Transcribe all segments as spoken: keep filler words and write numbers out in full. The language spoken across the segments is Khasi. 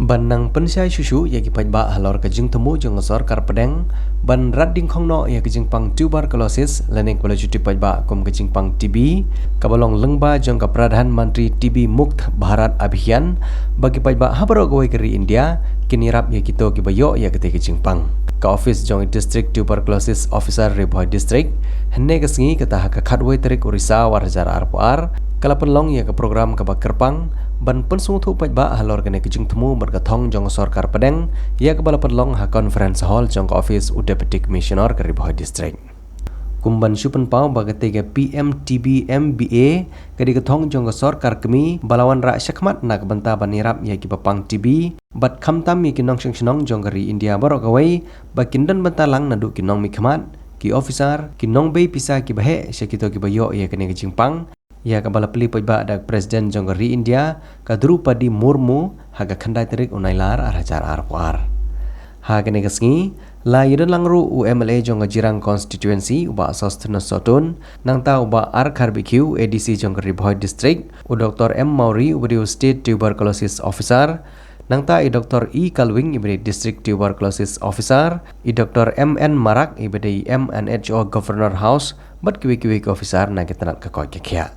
Ban nang pynshai shuh shuh ïa ki paidbah halor ka jingthmu jong ka sorkar pdeng ban rat dingkhong noh ïa ka jingpang tuberculosis lane kaba la ju tip paidbah kum ka jingpang T B, kaba long lyngba jong ka Pradhan Mantri T B Mukt Bharat Abhiyan, ba ki paidbah ha baroh kawei ka ri India kin ïarap ïa kito kiba ïoh ïa katei ka jingpang. Ka office jong i District Tuberculosis Officer Ri Bhoi District, hynne ka sngi kata ha ka khatwei tarik u Risaw ar hajar arphew ar, ka la pynlong ïa ka program kaba kyrpang ban pynsngewthuh paidbah halor kane ka jingthmu bad ka thong jong ka sorkar pdeng, ïa kaba la pynlong ha Conference Hall jong ka office u Deputy Commissioner ka Ri Bhoi District. Kum ban shu pynpaw ba katei ka P M T B M B A ka dei ka thong jong ka sorkar kmie ba la wanrah shakhmat na ka bynta ban ïarap ïa kiba pang T B bad khamtam ïa ki nongshong shnong jong ka ri India baroh kawei ba kin don bynta lang naduh ki nongmihkhmat, ki officer, ki nongbei pisa kiba heh sha kito kiba ïoh ïa kane ka jingpang, ïa kaba la plie paidbah da ka President jong ka ri India ka Droupadi Murmu ha ka khyndai tarik u Nailar ar hajar arphew ar. Ha kane ka sngi la ïadon lang ruh u M L A jong ka Jirang Constituency u Bah Sosthenes Sohtun, nangta u Bah R Kharbhiew, A D C jong ka Ri Bhoi District, u Doctor M Mawrie uba dei u State Tuberculosis Officer, nangta i Doctor E Kalwing iba dei District Tuberculosis Officer, i Doctor M N Marak iba dei M N H O Governor House bad kiwei kiwei ki officer na ki tnat ka koit ka khiah.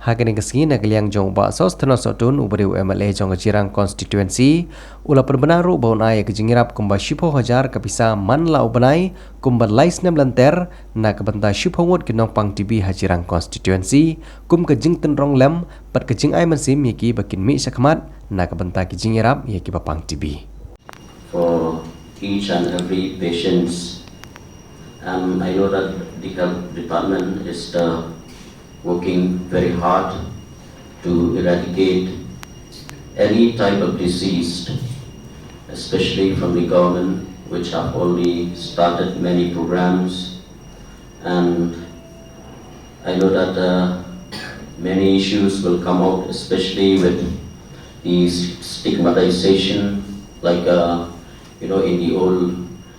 Ha kane ka sngi na ka liang jong u Bah Sosthenes Sohtun uba dei u M L A jong ka Jirang Constituency u la pynbna ruh ba un ai ïa ka jingïarap kumba shiphew hajar ka pisa man la u bnai kumba lai snem lynter na ka bynta shiphew ngut ki nongpang T B ha Jirang Constituency kum ka jingtynrong lem bad ka jingai mynsiem ïa ki ba kin mih shakhmat na ka bynta ka jingïarap ïa kiba pang T B. For each and every patients. And I know that the health department is uh, working very hard to eradicate any type of disease, especially from the government, which have already started many programs. And I know that uh, many issues will come out, especially with the stigmatization, like uh, you know, in the old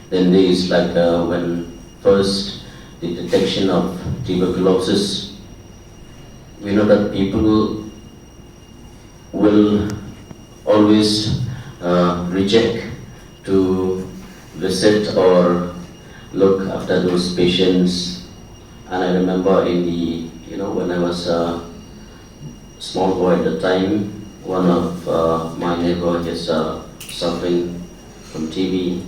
then there is like uh, when first the detection of tuberculosis, we know that people will always uh, reject to visit or look after those patients. And I remember in the, you know, when I was a small boy at the time, one of uh, my neighbor is uh, suffering from T B.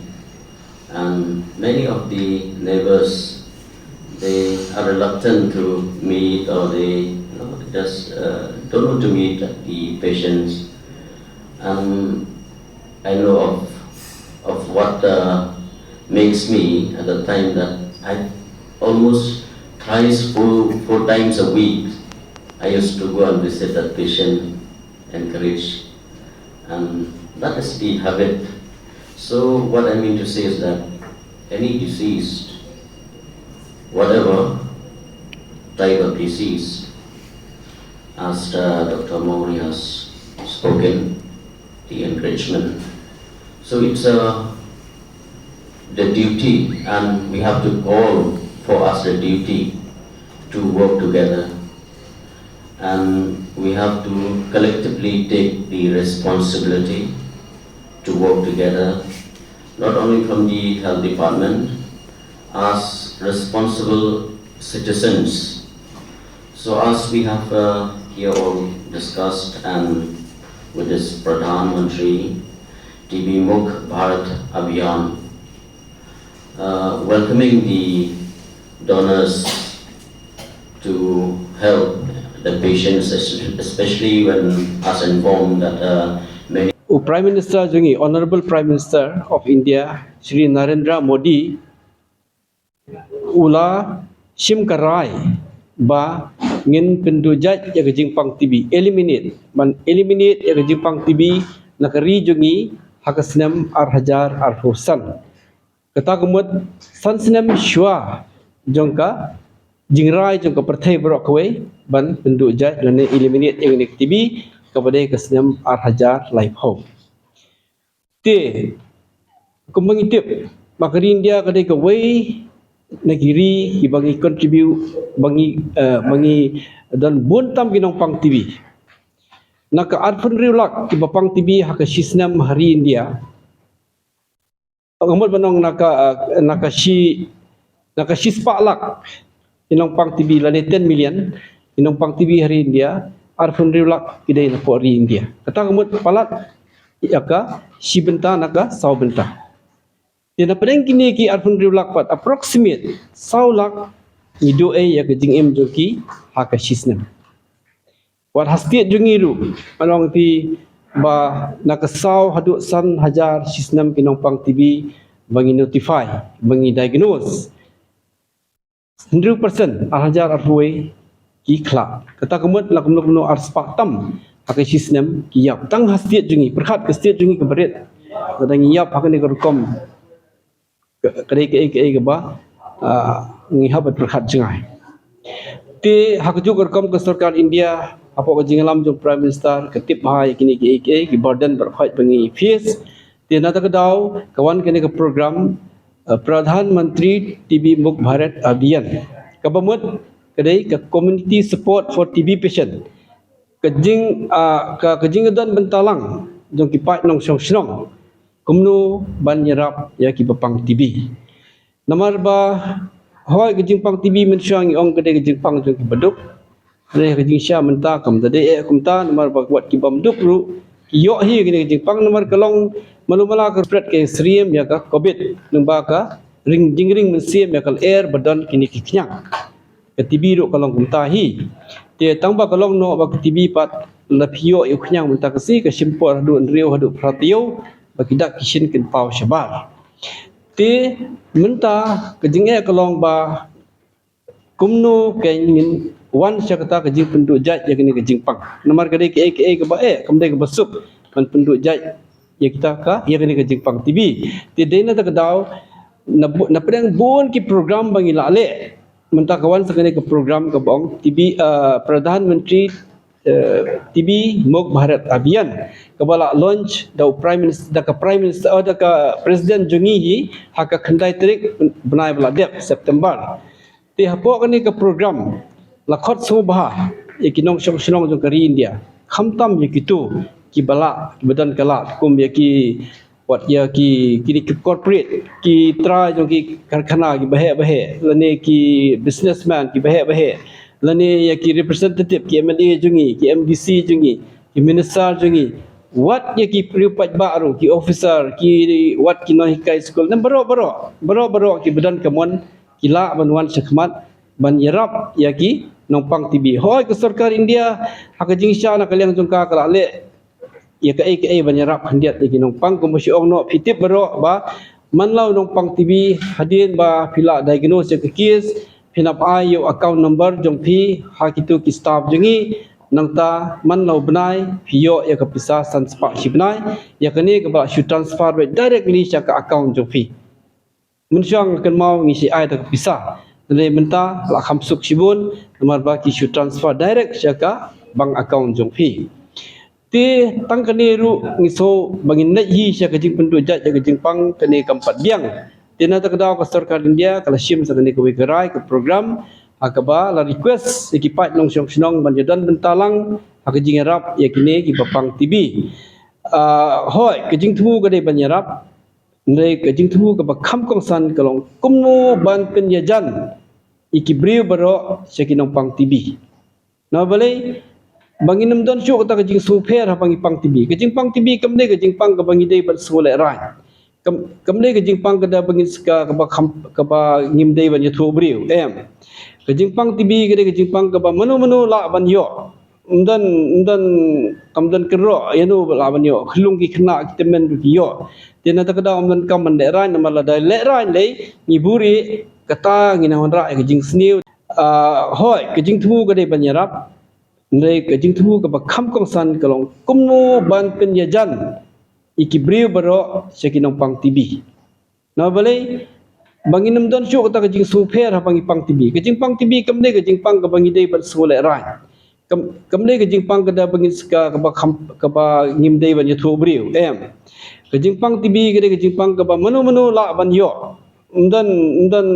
And many of the neighbors, they are reluctant to meet or they you know, just uh, don't want to meet the patients. And I know of, of what uh, makes me at the time that I almost thrice, four, four times a week, I used to go and visit that patient, encourage. And that is the habit. So what I mean to say is that any disease, whatever type of disease, as uh, Doctor Mowry has spoken, the encouragement. So it's uh, the duty, and we have to call for us the duty to work together. And we have to collectively take the responsibility to work together, not only from the health department, as responsible citizens. So as we have uh, here all discussed and with this Pradhan Mantri T B Mukt Bharat Abhiyan, uh, welcoming the donors to help the patients, especially when as informed that uh, many U Prime Minister jong ngi, Honourable Prime Minister of India, Shri Narendra Modi, u la shim ka rai ba ngin pynduh jait ïa ka jingpang T B, eliminate, ban eliminate ïa ka jingpang T B na ka ri jong ngi ha ka snem ar hajar arphew san. Kata ka mut san snem shuwa jong ka jingrai jong ka pyrthei baroh kawei ban pynduh jait lane eliminate ïa kane ka T B kaba dei ka snem ar hajar laiphew. Te kumba ngi tip ba ka ri India ka dei kawei na ki ri kiba ngi contribute, ba ngi, eh, ba ngi don bun tam ki nongpang T B. Na ka arphew hynriew lak kiba pang T B ha ka shi snem ha ri India. Nga mut ban ong na ka, ah, na ka shi, na ka shi spah lak ki nongpang T B, lane ten million ki nongpang T B ha ri India, arphew hynriew lak ki dei na poh ri India. Kata ka mut palat ïa ka shi bynta na ka saw bynta. Te na pdeng kine ki arphew hynriew lak pat, approximate saw lak ngi duh ei ïa ka jingim jong ki ha ka shi snem. Wat ha state jong ngi ruh, ngan ong ïa phi ba na ka saw haduh san hajar shi snem ki nongpang T B ba ngi notify, ba ngi diagnose, hynriew percent, ar hajar arphew wei ki khlad. Kata ka mut la kumno kumno ar spah tam ha ka shi snem ki ïap. Tang ha state jong ngi, pyrkhat ka state jong ngi kaba rit, lada ngi ïap ha kane ka rukom, ka, ka dei kaei kaei kaba, ah, ngi hap ban pyrkhat jngai. Te ha kajuh ka rukom ka sorkar India, hapoh ka jingïalam jong Prime Minister, ka tip bha ïa kine kiei kiei ki burden baroh khoit ba ngi face. Te na kata ka daw ka wan kane ka program, ah, Pradhan Mantri T B Mukt Bharat Abhiyan, kaba mut ka dei ka Community Support for T B Patient. Ka jing, ah, ka, ka jingdon bynta lang jong ki paid nongshong shnong kumno ban ïarap ïa kiba pang T B. Namar ba hooid ka jingpang T B mynshuwa ngi ong ka dei ka jingpang jong kiba duk. Hynrei ka jingshisha mynta kam da dei eh kumta, namar ba wat kibym duk ruh ki ïoh hi kane ka jingpang, namar ka long malu mala ka spread ka syriem ïa ka covid, lyngba ka ring, jingring mynsiem ïa ka lyer ba don kine ki khñiang. Ka T B ruh ka long kumta hi. Te tang ba ka long noh ba ka T B pat, lada phi ïoh ïa u khñiang mynta ka sngi, ka shim por haduh hynriew haduh phra taïew ba ki dak ki shin kin paw shabar. Te mynta ka jingeh ka long ba kumno kein ngin wan sha kata ka jingpynduh jait ïa kane ka jingpang. Namar ka dei kaei kaei kaba eh, kam dei kaba suk ban pynduh jait ïa kita ka, ïa kane ka jingpang T B. Te dei na kata ka daw na bu-, na pdeng bun ki program ba ngi la leh, mynta ka wan sa kane ka program kaba ong T B, ah, Pradhan Mantri, eh, T B Mukt Bharat Abhiyan, kaba la launch da u Prime Minister, da ka Prime Minister, oh, da ka President jong ngi hi, ha ka khyndai tarik bnai ba la dep, September. Te hapoh kane ka program la khot sngewbha ïa ki nongshong shnong jong ka ri India, khamtam ïa kito kiba lah, kiba don ka lad, kum ïa ki, wat ïa ki, ki, ki corporate, ki trai jong ki karkhana kiba heh ba heh, lane ki businessman kiba heh ba heh, lane ïa ki representative, ki M L A jong ngi, ki M D C jong ngi, ki minister jong ngi, wat ïa ki briew paidbah ruh, ki officer, ki, wat ki nonghikai skul, na baroh baroh, baroh baroh kiba don ka mon ki lah ban wan shakhmat ban ïarap ïa ki nongpang T B. Hooid ka sorkar India ha ka jingshisha na ka liang jong ka ka la leh ïa kaei kaei ban ïarap khyndiat ïa ki nongpang, kumba shu ong noh, phi tip baroh ba man la u nongpang T B, hadien ba phi la diagnose ïa ka case, phin hap ai ïa u account number jong phi ha kito ki staff jong ngi. Nangta man la u bnai phi ïoh ïa ka pisa san spah shi bnai, ïa kane kaba shu transfer beit directly sha ka account jong phi. Mynshuwa nga kynmaw ngi shu ai da ka pisa, hynrei mynta la kham suk shibun, namar ba ki shu transfer direct sha ka bank account jong phi. Te tang kane ruh ngi sngew ba ngin leit hi sha ka jingpynduh jait ïa ka jingpang, kane kam pat biang. Te na kata ka daw ka sorkar India ka la shim sa kane kawei ka rai, ka program, ha kaba la request ïa ki paid nongshong shnong ban ïadon bynta lang ha ka jingïarap ïa kine kiba pang T B. Ah, hooid, ka jingthmu ka dei ban ïarap, hynrei ka jingthmu kaba kham kongsan ka long kumno ban pynïajan ïa ki briew baroh sha ki nongpang T B. Namar balei? Ba ngin ym don shuh kata ka jingsngewpher haba ngi pang T B. Ka jingpang T B kam dei ka jingpang kaba ngi dei ban sngew lehraiñ. Kam, kam dei ka jingpang kaba ngin ska, kaba kham, kaba ngim dei ban ïathuh briew, em. Ka jingpang T B ka dei ka jingpang kaba mano mano lah ban ïoh. Ym don, ym don, kam don kynroh ïano ba lah ban ïoh. Khyllung ki khynnah ki tymmen ruh ki ïoh. Te na kata ka daw ym donkam ban lehraiñ, namar lada lehraiñ lei, ngi buhrieh, kata ngin wanrah ïa ka jingsniew. Ah, hooid, ka jingthmu ka dei ban ïarap, hynrei ka jingthmu kaba kham kongsan ka long kumno ban pynïajan ïa ki briew baroh sha ki nongpang T B. Namar balei? Ba ngin ym don shuh kata ka jingsngewpher haba ngi pang T B. Ka jingpang T B kam dei ka jingpang kaba ngi dei ban sngew lehraiñ. Kam, kam dei ka jingpang kaba ngin ska, kaba kham, kaba ngim dei ban ïathuh briew, em. Ka jingpang T B ka dei ka jingpang kaba mano mano lah ban ïoh. ym don, ym don,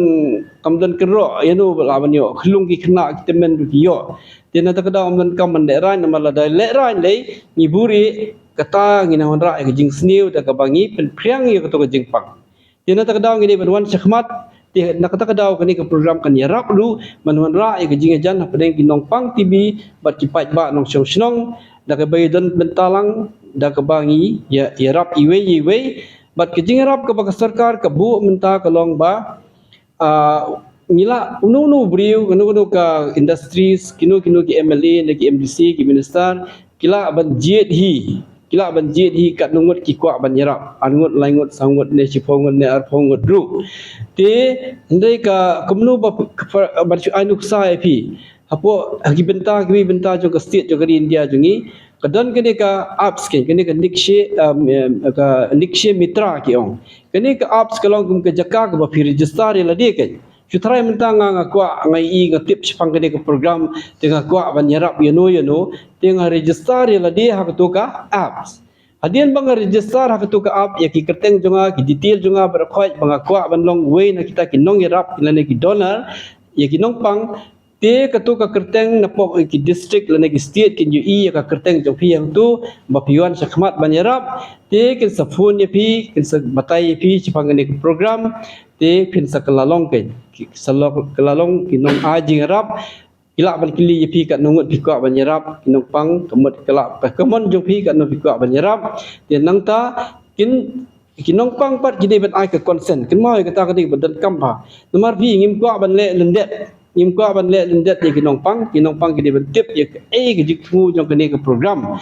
kam don kyrroh ïa no ba lah ban ïoh, khyllung ki khynnah ki tymmen ruh ki ïoh. Te na kata ka daw ym don kam ban lehraiñ, namar lada lehraiñ lei ngi buhrieh, kata ngi nang wanrah ïa ka jingsniew da kaba ngi pynphriang ïa kato ka jingpang. Te na kata ka daw ngi dei ban wan shakhmat, te na kata ka daw kane ka program kan ïarap ruh ban wanrah ïa ka jingïajan hapdeng ki nongpang T B bad ki paidbah nongshong shnong, da kaba ïadon bynta lang da kaba ngi ïa, ïarap iwei ïa iwei. Bad ka jingïarap kaba ka sorkar ka buh mynta ka long ba, ah, ngi lah, uno uno u briew, kano kano ka industries, kino kino ki M L A ne ki M D C, ki minister, ki lah ban jied hi, ki lah ban jied hi katno ngut ki kwah ban ïarap, ar ngut, lai ngut, saw ngut ne shiphew ngut ne arphew ngut ruh. Te hynrei ka kumno ba, ka, ban shu ai nuksa ïa phi, hapoh ha ki bynta, ki bynta jong ka state jong ka ri India jong ngi, ka don kane ka apps, kane ka Nikshay, um, um, ka Nikshay Mitra ki ong. Kane ka apps ka long kum ka jaka kaba phi register ïa lade. Kan shu tharai mynta nga, nga kwah, nga i, nga tip shaphang kane ka program, te nga kwah ban ïarap ïano ïano, te nga register ïa lade ha kato ka apps. Hadien ba nga register ha kato ka app, ïa ki kyrteng jong nga, ki detail jong nga baroh khoit, ba nga kwah ban long uwei na kita ki nongïarap lane ki donor ïa ki nongpang, te kato ka kyrteng napoh ki district lane ki state kin ïohi ïa ka kyrteng jong phi hangto ba phi wan shakhmat ban ïarap. Te kin sa phone ïa phi, kin sa batai ïa phi shaphang kane ka program. Te phin sa kylla long, ki, ki sa long, kylla long ki nongai jingïarap. Ki lah ban kylli ïa phi katno ngut phi kwah ban ïarap, ki nongpang, ka mut ka lah, ka mon jong phi katno phi kwah ban ïarap. Te nangta kin, ki nongpang pat ki dei ban ai ka consent. Kynmaw ïa kata ka dei ba donkam bha. Namar phi ngim kwah ban leh lyndet, ngim kwah ban leh lyndet ïa ki nongpang, ki nongpang ki dei ban tip ïa kaei ka jingthmu jong kane ka program.